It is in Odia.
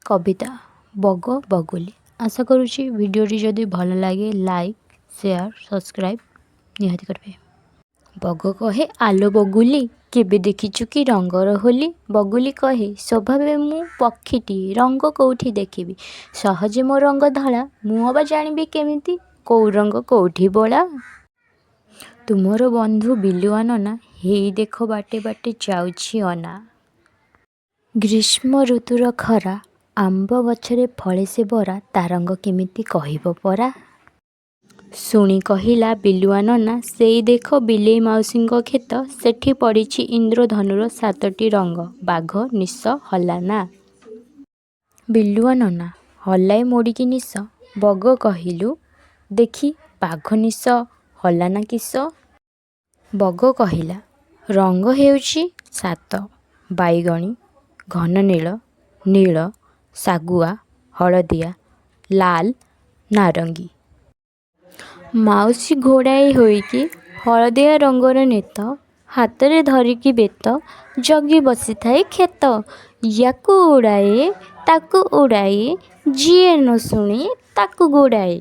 କବିତା ବଗ ବଗୁଲି। ଆଶା କରୁଛି ଭିଡ଼ିଓଟି ଯଦି ଭଲ ଲାଗେ, ଲାଇକ୍, ସେୟାର, ସବସ୍କ୍ରାଇବ୍ ନିହାତି କରିବେ। ବଗ କହେ, ଆଲୋ ବଗୁଲି, କେବେ ଦେଖିଛୁ କି ରଙ୍ଗର ହୋଲି? ବଗୁଲି କହେ, ସ୍ୱଭାବେ ମୁଁ ପକ୍ଷୀଟି, ରଙ୍ଗ କେଉଁଠି ଦେଖିବି? ସହଜେ ମୋ ରଙ୍ଗ ଧଳା, ମୁଁ ଅବା ଜାଣିବି କେମିତି କେଉଁ ରଙ୍ଗ କେଉଁଠି ବୋଳା? ତୁମର ବନ୍ଧୁ ବିଲୁଆ ନନା, ହେଇ ଦେଖ ବାଟେ ବାଟେ ଯାଉଛି ଅନା। ଗ୍ରୀଷ୍ମ ଋତୁର ଖରା, ଆମ୍ବ ଗଛରେ ଫଳେ ସେ ବରା, ତା ରଙ୍ଗ କେମିତି କହିବ ପରା? ଶୁଣି କହିଲା ବିଲୁଆ ନନା, ସେଇ ଦେଖ ବିଲେଇ ମାଉସୀଙ୍କ କ୍ଷେତ, ସେଠି ପଡ଼ିଛି ଇନ୍ଦ୍ରଧନୁର ସାତଟି ରଙ୍ଗ, ବାଘ ନିଶ ହଲାନା। ବିଲୁଆ ନନା ହଲାଏ ମୋଡ଼ିକି ନିଶ। ବଗ କହିଲୁ ଦେଖି, ବାଘ ନିଶ ହଲାନା କିସ? ବଗ କହିଲା, ରଙ୍ଗ ହେଉଛି ସାତ, ବାଇଗଣୀ, ଘନନୀଳ, ନୀଳ, ଶାଗୁଆ, ହଳଦିଆ, ଲାଲ, ନାରଙ୍ଗୀ। ମାଉସୀ ଘୋଡ଼ାଇ ହୋଇକି ହଳଦିଆ ରଙ୍ଗର ନେତ, ହାତରେ ଧରିକି ବେତ, ଜଗି ବସିଥାଏ କ୍ଷେତ। ୟାକୁ ଉଡ଼ାଏ, ତାକୁ ଉଡ଼ାଏ, ଯିଏ ନ ଶୁଣେ ତାକୁ ଗୋଡ଼ାଏ।